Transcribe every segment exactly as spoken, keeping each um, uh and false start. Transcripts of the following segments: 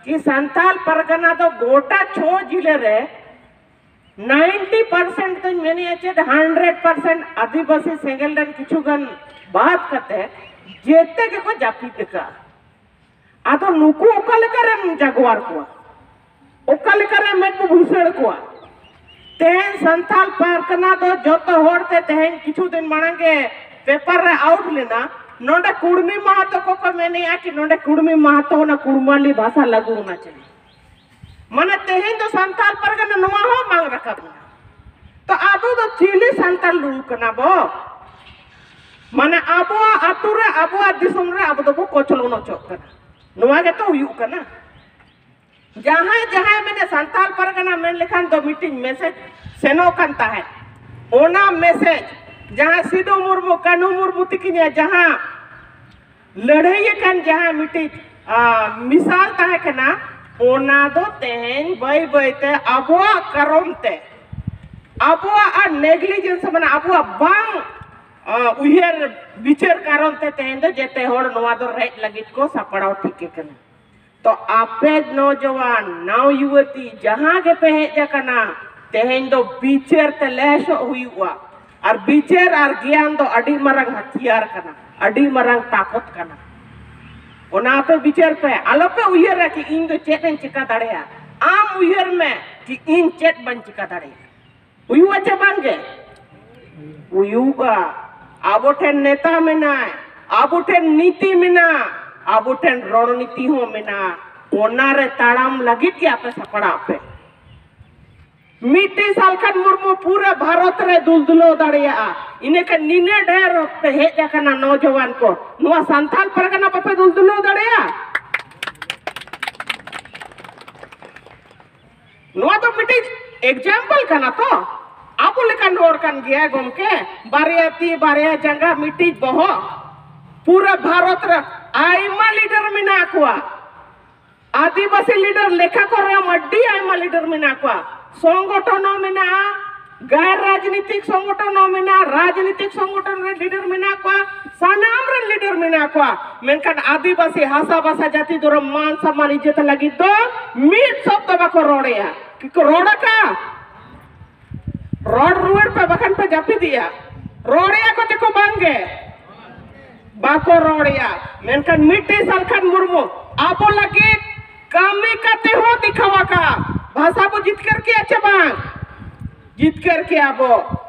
ᱠᱤ ᱥᱟᱱᱛᱟᱞ ᱯᱟᱨᱜᱟᱱᱟ ᱫᱚ ᱜᱚᱴᱟ ᱪᱷᱚ ᱡᱤᱞᱟᱹ ᱨᱮ ᱱᱟᱭᱤᱱᱴᱤ ᱯᱟᱨᱥᱮᱱᱴ ᱫᱚᱧ ᱢᱮᱱᱮᱫᱼᱟ, ᱪᱮᱫ ᱦᱟᱱᱰᱨᱮᱰ ᱯᱟᱨᱥᱮᱱᱴ ᱟᱹᱫᱤᱵᱟᱹᱥᱤ ᱥᱮᱸᱜᱮᱞ ᱨᱮᱱ ᱠᱤᱪᱷᱩ ᱜᱟᱱ ᱵᱟᱫ ᱠᱟᱛᱮ ᱡᱮᱛᱮ ᱜᱮᱠᱚ ᱡᱟᱹᱯᱤᱫ ᱟᱠᱟᱫᱼᱟ᱾ ᱟᱫᱚ ᱱᱩᱠᱩ ᱚᱠᱟ ᱞᱮᱠᱟᱨᱮᱢ ᱡᱟᱜᱣᱟᱨ ᱠᱚᱣᱟ? ᱚᱠᱟ ᱞᱮᱠᱟᱨᱮ ᱢᱮᱫ ᱵᱚ ᱵᱷᱩᱥᱟᱹᱲ ᱠᱚᱣᱟ? ᱛᱮᱦᱮᱧ ᱥᱟᱱᱛᱟᱞ ᱯᱟᱨᱜᱟᱱᱟ ᱫᱚ ᱡᱚᱛᱚ ᱦᱚᱲ ᱛᱮ ᱛᱮᱦᱮᱧ ᱠᱤᱪᱷᱩ ᱫᱤᱱ ᱢᱟᱲᱟᱝ ᱜᱮ ᱯᱮᱯᱟᱨ ᱨᱮ ᱟᱣᱩᱴ ᱞᱮᱱᱟ, ᱱᱚᱰᱮ ᱠᱩᱲᱢᱤ ᱢᱟᱦᱟᱛᱚ ᱠᱚᱠᱚ ᱢᱮᱱᱮᱜᱼᱟ ᱠᱤ ᱱᱚᱰᱮ ᱠᱩᱲᱢᱤ ᱢᱟᱦᱟᱛᱚ ᱚᱱᱟ ᱠᱩᱲᱢᱟᱞᱤ ᱵᱷᱟᱥᱟ ᱞᱟᱹᱜᱩ ᱚᱱᱟ ᱪᱮ᱾ ᱢᱟᱱᱮ ᱛᱮᱦᱮᱧ ᱫᱚ ᱥᱟᱱᱛᱟᱞ ᱯᱟᱨᱜᱟᱱᱟ ᱱᱚᱣᱟ ᱦᱚᱸ ᱵᱟᱝ ᱨᱟᱠᱟᱵ ᱮᱱᱟ᱾ ᱛᱚ ᱟᱵᱚ ᱫᱚ ᱪᱤᱞᱤ ᱥᱟᱱᱛᱟᱞ ᱞᱩᱞ ᱠᱟᱱᱟ ᱵᱚ? ᱢᱟᱱᱮ ᱟᱵᱚᱣᱟᱜ ᱟᱹᱛᱩ ᱨᱮ, ᱟᱵᱚᱣᱟᱜ ᱫᱤᱥᱚᱢ ᱨᱮ ᱟᱵᱚ ᱫᱚᱵᱚ ᱠᱚᱪᱞᱚᱱ ᱚᱪᱚᱜ ᱠᱟᱱᱟ᱾ ᱱᱚᱣᱟ ᱜᱮᱛᱚ ᱦᱩᱭᱩᱜ ᱠᱟᱱᱟ᱾ ᱡᱟᱦᱟᱸᱭ ᱡᱟᱦᱟᱸᱭ ᱢᱮᱱᱮ ᱥᱟᱱᱛᱟᱲ ᱯᱟᱨᱜᱟᱱᱟ ᱢᱮᱱ ᱞᱮᱠᱷᱟᱱ ᱫᱚ ᱢᱤᱫᱴᱤᱡ ᱢᱮᱥᱮᱡᱽ ᱥᱮᱱᱚᱜ ᱠᱟᱱ ᱛᱟᱦᱮᱸᱫ᱾ ᱚᱱᱟ ᱢᱮᱥᱮᱡᱽ ᱡᱟᱦᱟᱸ ᱥᱤᱫᱩ ᱢᱩᱨᱢᱩ, ᱠᱟᱹᱱᱦᱩ ᱢᱩᱨᱢᱩ ᱛᱤᱠᱤᱱᱟᱜ ᱡᱟᱦᱟᱸ ᱞᱟᱹᱲᱦᱟᱹᱭ ᱟᱠᱟᱱ ᱡᱟᱦᱟᱸ ᱢᱤᱫᱴᱤᱡ, ᱟ, ᱢᱤᱥᱟᱞ ᱛᱟᱦᱮᱸ ᱠᱟᱱᱟ, ᱚᱱᱟ ᱫᱚ ᱛᱮᱦᱮᱧ ᱵᱟᱹᱭ ᱵᱟᱹᱭ ᱛᱮ ᱟᱵᱚᱣᱟᱜ ᱠᱟᱨᱚᱱ ᱛᱮ, ᱟᱵᱚᱣᱟᱜ ᱟᱨ ᱱᱮᱜᱽᱞᱤᱡᱮᱱᱥ, ᱢᱟᱱᱮ ᱟᱵᱚᱣᱟᱜ ᱵᱟᱝ, ᱟ, ᱩᱭᱦᱟᱹᱨ ᱵᱤᱪᱟᱹᱨ ᱠᱟᱨᱚᱱ ᱛᱮ ᱛᱮᱦᱮᱧ ᱫᱚ ᱡᱮᱛᱮ ᱦᱚᱲ ᱱᱚᱣᱟ ᱫᱚ ᱨᱮᱡ ᱞᱟᱹᱜᱤᱫ ᱠᱚ ᱥᱟᱯᱲᱟᱣ ᱴᱷᱤᱠ ᱟᱠᱟᱱᱟ᱾ ᱛᱚ ᱟᱯᱮ ᱱᱚᱡᱚᱣᱟᱱ, ᱱᱟᱣ ᱭᱩᱣᱟᱹᱛᱤ ᱡᱟᱦᱟᱸ ᱜᱮᱯᱮ ᱦᱮᱡ ᱟᱠᱟᱱᱟ, ᱛᱮᱦᱮᱧ ᱫᱚ ᱵᱤᱪᱟᱹᱨ ᱛᱮ ᱞᱮᱦᱮᱥᱚᱜ ᱦᱩᱭᱩᱜᱼᱟ᱾ ᱟᱨ ᱵᱤᱪᱟᱹᱨ ᱟᱨ ᱜᱮᱭᱟᱱ ᱫᱚ ᱟᱹᱰᱤ ᱢᱟᱨᱟᱝ ᱦᱟᱛᱤᱭᱟᱨ ᱠᱟᱱᱟ, ᱟᱹᱰᱤ ᱢᱟᱨᱟᱝ ᱛᱟᱠᱚᱛ ᱠᱟᱱᱟ᱾ ᱚᱱᱟ ᱟᱯᱮ ᱵᱤᱪᱟᱹᱨ ᱯᱮ, ᱟᱞᱚᱯᱮ ᱩᱭᱦᱟᱹᱨᱟ ᱠᱤ ᱤᱧ ᱫᱚ ᱪᱮᱫ ᱤᱧ ᱪᱤᱠᱟ ᱫᱟᱲᱮᱭᱟᱜᱼᱟ᱾ ᱟᱢ ᱩᱭᱦᱟᱹᱨ ᱢᱮ ᱠᱤ ᱤᱧ ᱪᱮᱫ ᱵᱟᱹᱧ ᱪᱤᱠᱟ ᱫᱟᱲᱮᱭᱟᱜᱼᱟ᱾ ᱦᱩᱭᱩᱜᱼᱟ ᱪᱮ ᱵᱟᱝ ᱜᱮ? ᱦᱩᱭᱩᱜᱼᱟ᱾ ᱟᱵᱚ ᱴᱷᱮᱱ ᱱᱮᱛᱟ ᱢᱮᱱᱟᱭ, ᱟᱵᱚ ᱴᱷᱮᱱ ᱱᱤᱛᱤ ᱢᱮᱱᱟᱜᱼᱟ, ᱟᱵᱚ ᱴᱷᱮᱱ ᱨᱚᱲᱱᱤᱛᱤ ᱦᱚᱸ ᱢᱮᱱᱟᱜᱼᱟ᱾ ᱚᱱᱟ ᱨᱮ ᱛᱟᱲᱟᱢ ᱞᱟᱹᱜᱤᱫ ᱜᱮ ᱟᱯᱮ ᱥᱟᱯᱲᱟᱜ ᱯᱮ᱾ ᱢᱤᱫᱴᱤᱡ ᱥᱟᱞᱠᱷᱟᱱ ᱢᱩᱨᱢᱩ ᱯᱩᱨᱟᱹ ᱵᱷᱟᱨᱚᱛ ᱨᱮ ᱫᱩᱞ ᱫᱩᱞᱟᱹᱣ ᱫᱟᱲᱮᱭᱟᱜᱼᱟ᱾ ᱤᱱᱟᱹᱠᱷᱟᱱ ᱱᱤᱱᱟᱹᱜ ᱰᱷᱮᱨ ᱯᱮ ᱦᱮᱡ ᱟᱠᱟᱱᱟ ᱱᱚᱡᱚᱣᱟᱱ ᱠᱚ, ᱱᱚᱣᱟ ᱥᱟᱱᱛᱟᱞ ᱯᱟᱨᱜᱟᱱᱟ ᱵᱟᱯᱮ ᱫᱩᱞ ᱫᱩᱞᱟᱹᱣ ᱫᱟᱲᱮᱭᱟᱜᱼᱟ? ᱱᱚᱣᱟ ᱫᱚ ᱢᱤᱫᱴᱤᱡ ᱮᱠᱡᱟᱢᱯᱚᱞ ᱠᱟᱱᱟ ᱛᱚ᱾ ᱟᱵᱚ ᱞᱮᱠᱟᱱ ᱦᱚᱲ ᱠᱟᱱ ᱜᱮᱭᱟ ᱜᱚᱢᱠᱮ, ᱵᱟᱨᱭᱟ ᱛᱤ, ᱵᱟᱨᱭᱟ ᱡᱟᱸᱜᱟ, ᱢᱤᱫᱴᱤᱡ ᱵᱚᱦᱚᱜ᱾ ᱯᱩᱨᱟᱹ ᱵᱷᱟᱨᱚᱛ ᱨᱮ ᱟᱭᱢᱟ ᱞᱤᱰᱟᱨ ᱢᱮᱱᱟᱜ ᱠᱚᱣᱟ᱾ ᱟᱹᱫᱤᱵᱟᱹᱥᱤ ᱞᱤᱰᱟᱨ ᱞᱮᱠᱷᱟ ᱠᱚᱨᱮ ᱦᱚᱸ ᱟᱹᱰᱤ ᱟᱭᱢᱟ ᱞᱤᱰᱟᱨ ᱢᱮᱱᱟᱜ ᱠᱚᱣᱟ᱾ ᱥᱚᱝᱜᱚᱴᱷᱚᱱ ᱦᱚᱸ ᱢᱮᱱᱟᱜᱼᱟ, ᱜᱟᱭᱨ ᱨᱟᱡᱽᱱᱤᱛᱤᱠ ᱥᱚᱝᱜᱚᱴᱷᱚᱱ ᱦᱚᱸ ᱢᱮᱱᱟᱜᱼᱟ, ᱨᱟᱡᱽᱱᱤᱛᱤᱠ ᱥᱚᱝᱜᱚᱴᱷᱚᱱ ᱨᱮ ᱞᱤᱰᱟᱨ ᱢᱮᱱᱟᱜ ᱠᱚᱣᱟ, ᱥᱟᱱᱟᱢ ᱨᱮᱱ ᱞᱤᱰᱟᱨ ᱢᱮᱱᱟᱜ ᱠᱚᱣᱟ, ᱢᱮᱱᱠᱷᱟᱱ ᱟᱹᱫᱤᱵᱟᱹᱥᱤ ᱦᱟᱥᱟ ᱵᱷᱟᱥᱟ ᱡᱟᱹᱛᱤ ᱫᱷᱚᱨᱚᱢ ᱢᱟᱱ ᱥᱚᱢᱢᱟᱱ ᱤᱡᱽᱡᱚᱛ ᱞᱟᱹᱜᱤᱫ ᱫᱚ ᱢᱤᱫ ᱥᱚᱵᱫᱚ ᱵᱟᱠᱚ ᱨᱚᱲᱮᱜᱼᱟ᱾ ᱠᱤ ᱠᱚ ᱨᱚᱲ ᱟᱠᱟ? ᱨᱚᱲ ᱨᱩᱣᱟᱹᱲ ᱯᱮ, ᱵᱟᱠᱷᱟᱱ ᱯᱮ ᱡᱟᱹᱯᱤᱫᱮᱜᱼᱟ᱾ ᱨᱚᱲᱮᱜᱼᱟ ᱠᱚ ᱪᱮ ᱠᱚ ᱵᱟᱝ ᱜᱮ? ᱵᱟᱠᱚ ᱨᱚᱲᱮᱜᱼᱟ᱾ ᱢᱮᱱᱠᱷᱟᱱ ᱢᱤᱫᱴᱤᱡ ᱥᱟᱞᱠᱷᱟᱱ ᱢᱩᱨᱢᱩ ᱟᱵᱚ ᱞᱟᱹᱜᱤᱫ ᱠᱟᱹᱢᱤ ᱠᱟᱛᱮ ᱦᱚᱸ ᱫᱮᱠᱷᱟᱣ ᱟᱠᱟᱫ᱾ ᱵᱷᱟᱥᱟ ᱵᱚ ᱡᱤᱛᱠᱟᱹᱨ ᱠᱮᱜᱼᱟ ᱪᱮ ᱵᱟᱝ? ᱡᱤᱛᱠᱟᱹᱨ ᱠᱮᱜᱼᱟ ᱵᱚ᱾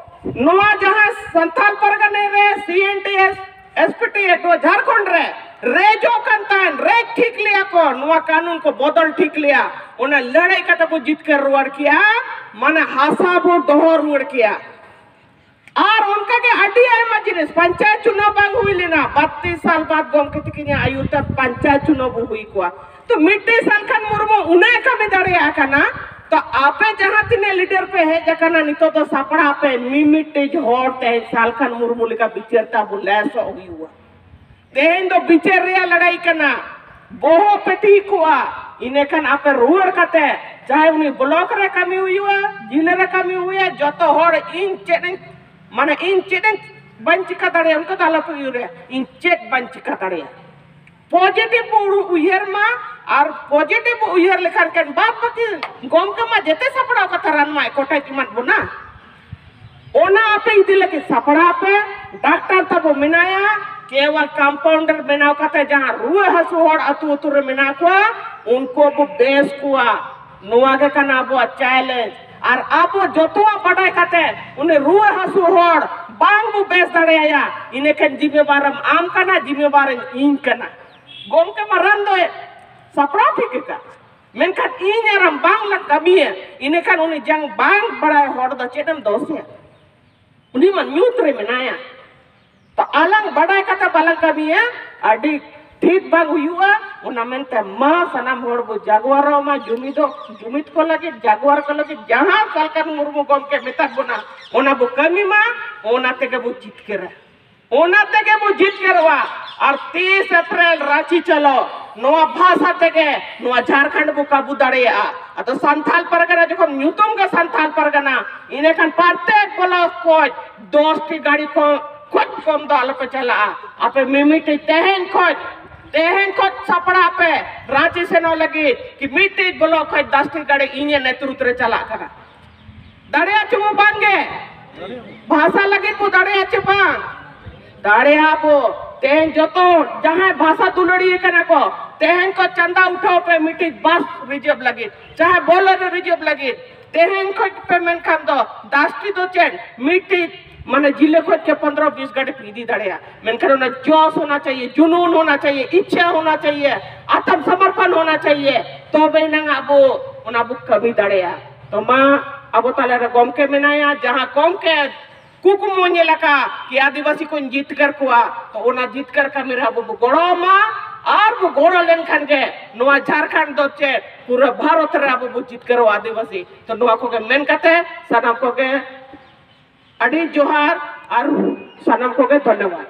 ᱱᱚᱣᱟ ᱡᱟᱦᱟᱸ ᱥᱟᱱᱛᱟᱞ ᱯᱟᱨᱜᱟᱱᱟ ᱨᱮ C N T S, S P T act Jharkhand ᱨᱮ ᱨᱮᱡᱚᱜ ᱠᱟᱱ ᱛᱟᱦᱮᱸᱱ, ᱨᱮᱡ ᱴᱷᱤᱠ ᱞᱮᱜᱼᱟ ᱠᱚ, ᱱᱚᱣᱟ ᱠᱟᱹᱱᱩᱱ ᱠᱚ ᱵᱚᱫᱚᱞ ᱴᱷᱤᱠ ᱞᱮᱜᱼᱟ᱾ ᱚᱱᱟ ᱞᱟᱹᱲᱦᱟᱹᱭ ᱠᱟᱛᱮ ᱵᱚ ᱡᱤᱛᱠᱟᱹᱨ ᱨᱩᱣᱟᱹᱲ ᱠᱮᱜᱼᱟ, ᱢᱟᱱᱮ ᱦᱟᱥᱟ ᱵᱚ ᱫᱚᱦᱚ ᱨᱩᱣᱟᱹᱲ ᱠᱮᱜᱼᱟ᱾ ᱟᱨ ᱚᱱᱠᱟ ᱜᱮ ᱟᱹᱰᱤ ᱟᱭᱢᱟ ᱡᱤᱱᱤᱥ, ᱯᱚᱧᱪᱟᱭᱮᱛ ᱪᱩᱱᱟᱣ ᱵᱟᱝ ᱦᱩᱭ ᱞᱮᱱᱟ, ᱵᱟᱛᱤᱥ ᱥᱟᱞ ᱵᱟᱫ ᱜᱚᱢᱠᱮ ᱛᱤᱠᱤᱱᱟᱜ ᱟᱹᱭᱩᱨ ᱛᱮ ᱯᱚᱧᱪᱟᱭᱮᱛ ᱪᱩᱱᱟᱣ ᱵᱚ ᱦᱩᱭ ᱠᱚᱣᱟ᱾ ᱛᱚ ᱢᱤᱫᱴᱤᱡ ᱥᱟᱞᱠᱷᱟᱱ ᱢᱩᱨᱢᱩ ᱩᱱᱟᱹᱜ ᱮ ᱠᱟᱹᱢᱤ ᱫᱟᱲᱮᱭᱟᱜ ᱠᱟᱱᱟ, ᱛᱚ ᱟᱯᱮ ᱡᱟᱦᱟᱸ ᱛᱤᱱᱟᱹᱜ ᱞᱤᱰᱟᱨ ᱯᱮ ᱦᱮᱡ ᱟᱠᱟᱱᱟ, ᱱᱤᱛᱚᱜ ᱫᱚ ᱥᱟᱯᱲᱟᱣ ᱯᱮ, ᱢᱤᱢᱤᱫᱴᱤᱡ ᱦᱚᱲ ᱛᱮᱦᱮᱧ ᱥᱟᱞᱠᱷᱟᱱ ᱢᱩᱨᱢᱩ ᱞᱮᱠᱟ ᱵᱤᱪᱟᱹᱨ ᱛᱮ ᱟᱵᱚ ᱞᱮᱥᱚᱜ ᱦᱩᱭᱩᱜᱼᱟ᱾ ᱛᱮᱦᱮᱧ ᱫᱚ ᱵᱤᱪᱟᱹᱨ ᱨᱮᱭᱟᱜ ᱞᱟᱹᱲᱟᱹᱭ ᱠᱟᱱᱟ, ᱵᱚᱦᱚᱜ ᱯᱮᱴᱤ ᱠᱚᱜᱼᱟ, ᱤᱱᱟᱹᱠᱷᱟᱱ ᱟᱯᱮ ᱨᱩᱣᱟᱹᱲ ᱠᱟᱛᱮ ᱪᱟᱦᱮ ᱩᱱᱤ ᱵᱞᱚᱠ ᱨᱮ ᱠᱟᱹᱢᱤ ᱦᱩᱭᱩᱜᱼᱟ, ᱡᱤᱞᱟᱹ ᱨᱮ ᱠᱟᱹᱢᱤ ᱦᱩᱭᱩᱜᱼᱟ, ᱡᱚᱛᱚ ᱦᱚᱲ ᱤᱧ ᱪᱮᱫ ᱤᱧ, ᱢᱟᱱᱮ ᱤᱧ ᱪᱮᱫ ᱤᱧ ᱵᱟᱹᱧ ᱪᱤᱠᱟ ᱫᱟᱲᱮᱭᱟᱜᱼᱟ, ᱚᱱᱠᱟ ᱫᱚ ᱟᱞᱚ ᱯᱮ ᱩᱭᱦᱟᱹᱨᱟ, ᱤᱧ ᱪᱮᱫ ᱵᱟᱹᱧ ᱪᱤᱠᱟ ᱫᱟᱲᱮᱭᱟᱜᱼᱟ᱾ ᱯᱚᱡᱤᱴᱤᱵᱷ ᱵᱚ ᱩᱭᱦᱟᱹᱨ ᱢᱟ, ᱟᱨ ᱯᱚᱡᱤᱴᱤᱵᱷ ᱵᱚ ᱩᱭᱦᱟᱹᱨ ᱞᱮᱠᱷᱟᱱ ᱠᱷᱟᱱ ᱵᱟᱫ ᱵᱟᱹᱠᱤ ᱜᱚᱢᱠᱮ ᱢᱟ ᱡᱮᱛᱮ ᱥᱟᱯᱲᱟᱣ ᱠᱟᱛᱷᱟ ᱨᱟᱱ ᱢᱟᱭ ᱠᱚᱴᱮᱡ ᱮᱢᱟᱫ ᱵᱚᱱᱟ᱾ ᱚᱱᱟ ᱟᱯᱮ ᱤᱫᱤ ᱞᱟᱹᱜᱤᱫ ᱥᱟᱯᱲᱟᱣ ᱯᱮ᱾ ᱰᱟᱠᱛᱟᱨ ᱛᱟᱵᱚ ᱢᱮᱱᱟᱭᱟ, ᱠᱮᱣᱚᱞ ᱠᱚᱢᱯᱟᱣᱩᱱᱰᱟᱨ ᱵᱮᱱᱟᱣ ᱠᱟᱛᱮ ᱡᱟᱦᱟᱸ ᱨᱩᱣᱟᱹ ᱦᱟᱹᱥᱩ ᱦᱚᱲ ᱟᱹᱛᱩ ᱟᱹᱛᱩ ᱨᱮ ᱢᱮᱱᱟᱜ ᱠᱚᱣᱟ, ᱩᱱᱠᱩ ᱵᱚ ᱵᱮᱥ ᱠᱚᱣᱟ᱾ ᱱᱚᱣᱟ ᱜᱮ ᱠᱟᱱᱟ ᱟᱵᱚᱣᱟᱜ ᱪᱮᱞᱮᱧᱡᱽ᱾ ᱟᱨ ᱟᱵᱚ ᱡᱚᱛᱚᱣᱟᱜ ᱵᱟᱰᱟᱭ ᱠᱟᱛᱮ ᱩᱱᱤ ᱨᱩᱣᱟᱹ ᱦᱟᱹᱥᱩ ᱦᱚᱲ ᱵᱟᱝ ᱵᱚ ᱵᱮᱥ ᱫᱟᱲᱮᱭᱟᱭᱟ, ᱤᱱᱟᱹᱠᱷᱟᱱ ᱡᱤᱢᱮᱵᱟᱨᱮᱢ ᱟᱢ ᱠᱟᱱᱟ, ᱡᱤᱢᱮᱵᱟᱨᱮᱢ ᱤᱧ ᱠᱟᱱᱟ᱾ ᱜᱚᱢᱠᱮ ᱢᱟᱨᱟᱝ ᱫᱚᱭ ᱥᱟᱯᱲᱟᱣ ᱴᱷᱤᱠ ᱟᱠᱟᱫ, ᱢᱮᱱᱠᱷᱟᱱ ᱤᱧ ᱟᱨ ᱟᱢ ᱵᱟᱝ ᱞᱟᱝ ᱠᱟᱹᱢᱤᱭᱟ, ᱤᱱᱟᱹᱠᱷᱟᱱ ᱩᱱᱤ ᱡᱟᱝ ᱵᱟᱝ ᱵᱟᱲᱟᱭ ᱦᱚᱲ ᱫᱚ ᱪᱮᱫ ᱮᱢ ᱫᱳᱥᱮᱭᱟ? ᱩᱱᱤ ᱢᱟ ᱧᱩᱛ ᱨᱮ ᱢᱮᱱᱟᱭᱟ᱾ ᱛᱚ ᱟᱞᱟᱝ ᱵᱟᱰᱟᱭ ᱠᱟᱛᱮ ᱵᱟᱞᱟᱝ ᱠᱟᱹᱢᱤᱭᱟ, ᱟᱹᱰᱤ ᱴᱷᱤᱠ ᱵᱟᱝ ᱦᱩᱭᱩᱜᱼᱟ᱾ ᱚᱱᱟ ᱢᱮᱱᱛᱮ ᱢᱟ ᱥᱟᱱᱟᱢ ᱦᱚᱲ ᱵᱚ ᱡᱟᱜᱣᱟᱨᱚᱜ ᱢᱟ, ᱡᱩᱢᱤᱫᱚᱜ, ᱡᱩᱢᱤᱫ ᱠᱚ ᱞᱟᱹᱜᱤᱫ, ᱡᱟᱜᱣᱟᱨ ᱠᱚ ᱞᱟᱹᱜᱤᱫ, ᱡᱟᱦᱟᱸ ᱥᱟᱞᱠᱷᱟᱱ ᱢᱩᱨᱢᱩ ᱜᱚᱢᱠᱮ ᱢᱮᱛᱟᱫ ᱵᱚᱱᱟ, ᱚᱱᱟ ᱵᱚ ᱠᱟᱹᱢᱤ ᱢᱟ, ᱚᱱᱟ ᱛᱮᱜᱮ ᱵᱚ ᱡᱤᱛᱠᱟᱹᱨᱟ, ᱚᱱᱟ ᱛᱮᱜᱮ ᱵᱚ ᱡᱤᱛᱠᱟᱹᱨᱚᱜᱼᱟ᱾ ᱟᱨ ᱛᱤᱥ ᱮᱯᱨᱤᱞ ᱨᱟᱸᱪᱤ ᱪᱚᱞᱚ, ᱱᱚᱣᱟ ᱵᱷᱟᱥᱟ ᱛᱮᱜᱮ ᱱᱚᱣᱟ ᱡᱷᱟᱲᱠᱷᱚᱸᱰ ᱵᱚ ᱠᱟᱵᱩ ᱫᱟᱲᱮᱭᱟᱜᱼᱟ᱾ ᱟᱫᱚ ᱥᱟᱱᱛᱟᱞ ᱯᱟᱨᱜᱟᱱᱟ ᱡᱚᱠᱷᱚᱱ ᱧᱩᱛᱩᱢ ᱜᱮ ᱥᱟᱱᱛᱟᱞ ᱯᱟᱨᱜᱟᱱᱟ, ᱤᱱᱟᱹᱠᱷᱟᱱ ᱯᱨᱚᱛᱮᱠ ᱵᱞᱚᱠ ᱠᱷᱚᱡ ᱫᱚᱥ ᱴᱤ ᱜᱟᱹᱰᱤ ᱠᱚ ᱠᱷᱚᱡ ᱠᱚᱢ ᱫᱚ ᱟᱞᱚᱯᱮ ᱪᱟᱞᱟᱜᱼᱟ᱾ ᱟᱯᱮ ᱢᱤᱢᱤᱫᱴᱤᱡ ᱛᱮᱦᱮᱧ ᱠᱷᱚᱡ, ᱛᱮᱦᱮᱧ ᱠᱷᱚᱡ ᱥᱟᱯᱲᱟᱜ ᱯᱮ ᱨᱟᱸᱪᱤ ᱥᱮᱱᱚᱜ ᱞᱟᱹᱜᱤᱫ ᱠᱤ ᱢᱤᱫᱴᱤᱡ ᱵᱞᱚᱠ ᱠᱷᱚᱡ ᱫᱚᱥ ᱴᱤ ᱜᱟᱹᱰᱤ ᱤᱧᱟᱹᱜ ᱱᱮᱛᱨᱩᱛ ᱨᱮ ᱪᱟᱞᱟᱜ ᱠᱟᱱᱟ᱾ ᱫᱟᱲᱮᱭᱟᱜ ᱪᱮ ᱵᱚ ᱵᱟᱝ ᱜᱮ? ᱵᱷᱟᱥᱟ ᱞᱟᱹᱜᱤᱫ ᱵᱚ ᱫᱟᱲᱮᱭᱟᱜ ᱪᱮ ᱵᱟᱝ? ᱫᱟᱲᱮᱭᱟᱜ ᱵᱚ᱾ ᱛᱮᱦᱮᱧ ᱡᱚᱛᱚ ᱡᱟᱦᱟᱸᱭ ᱵᱷᱟᱥᱟ ᱫᱩᱞᱟᱹᱲᱤᱭᱟᱹ ᱠᱟᱱᱟ ᱠᱚ, ᱛᱮᱦᱮᱧ ᱠᱚ ᱪᱟᱸᱫᱟ ᱩᱴᱷᱟᱹᱣ ᱯᱮ ᱢᱤᱫᱴᱤᱡ ᱵᱟᱥ ᱨᱤᱡᱟᱹᱵᱷ ᱞᱟᱹᱜᱤᱫ, ᱪᱟᱦᱮ ᱵᱚᱞᱮᱨᱳ ᱨᱤᱡᱟᱹᱵᱷ ᱞᱟᱹᱜᱤᱫ᱾ ᱛᱮᱦᱮᱧ ᱠᱷᱚᱡ ᱯᱮ ᱢᱮᱱᱠᱷᱟᱱ ᱫᱚ ᱫᱚᱥ ᱴᱤ ᱫᱚ ᱪᱮᱫ, ᱢᱤᱫᱴᱤᱡ ᱢᱟᱱᱮ ᱡᱤᱞᱟᱹ ᱠᱷᱚᱡ ᱜᱮ ᱯᱚᱱᱫᱽᱨᱚ ᱵᱤᱥ ᱜᱟᱹᱰᱤ ᱯᱮ ᱤᱫᱤ ᱫᱟᱲᱮᱭᱟᱜᱼᱟ᱾ ᱢᱮᱱᱠᱷᱟᱱ ᱚᱱᱟ ᱡᱚᱥ ᱦᱳᱱᱟ ᱪᱟᱦᱤᱭᱮ, ᱡᱩᱱᱩᱱ ᱦᱳᱱᱟ ᱪᱟᱦᱤᱭᱮ, ᱤᱪᱪᱷᱟ ᱦᱳᱱᱟ ᱪᱟᱦᱤᱭᱮ, ᱟᱛᱢ ᱥᱚᱢᱚᱨᱯᱚᱱ ᱦᱳᱱᱟ ᱪᱟᱦᱤᱭᱮ, ᱛᱚᱵᱮ ᱮᱱᱟᱝ ᱟᱵᱚ ᱚᱱᱟ ᱵᱚ ᱠᱟᱹᱢᱤ ᱫᱟᱲᱮᱭᱟᱜᱼᱟ᱾ ᱛᱚ ᱢᱟ, ᱟᱵᱚ ᱛᱟᱞᱟᱨᱮ ᱜᱚᱢᱠᱮ ᱢᱮᱱᱟᱭᱟ, ᱡᱟᱦᱟᱸ ᱜᱚᱢᱠᱮ ᱠᱩᱠᱢᱩ ᱧᱮᱞ ᱟᱠᱟᱫ ᱠᱤ ᱟᱹᱫᱤᱵᱟᱹᱥᱤ ᱠᱚᱧ ᱡᱤᱛᱠᱟᱹᱨ ᱠᱚᱣᱟ, ᱛᱚ ᱚᱱᱟ ᱡᱤᱛᱠᱟᱹᱨ ᱠᱟᱹᱢᱤ ᱨᱮ ᱟᱵᱚ ᱵᱚ ᱜᱚᱲᱚ ᱢᱟ᱾ ᱟᱨ ᱵᱚ ᱜᱚᱲᱚ ᱞᱮᱱᱠᱷᱟᱱ ᱜᱮ ᱱᱚᱣᱟ ᱡᱷᱟᱲᱠᱷᱚᱸᱰ ᱫᱚ ᱪᱮᱫ, ᱯᱩᱨᱟᱹ ᱵᱷᱟᱨᱚᱛ ᱨᱮ ᱟᱵᱚ ᱵᱚ ᱡᱤᱛᱠᱟᱹᱨᱚᱜᱼᱟ ᱟᱹᱫᱤᱵᱟᱹᱥᱤ᱾ ᱛᱚ ᱱᱚᱣᱟ ᱠᱚᱜᱮ ᱢᱮᱱ ᱠᱟᱛᱮ ᱥᱟᱱᱟᱢ ᱠᱚᱜᱮ ᱟᱹᱰᱤ ᱡᱚᱦᱟᱨ ᱟᱨ ᱥᱟᱱᱟᱢ ᱠᱚᱜᱮ ᱫᱷᱚᱱᱭᱚᱵᱟᱫ᱾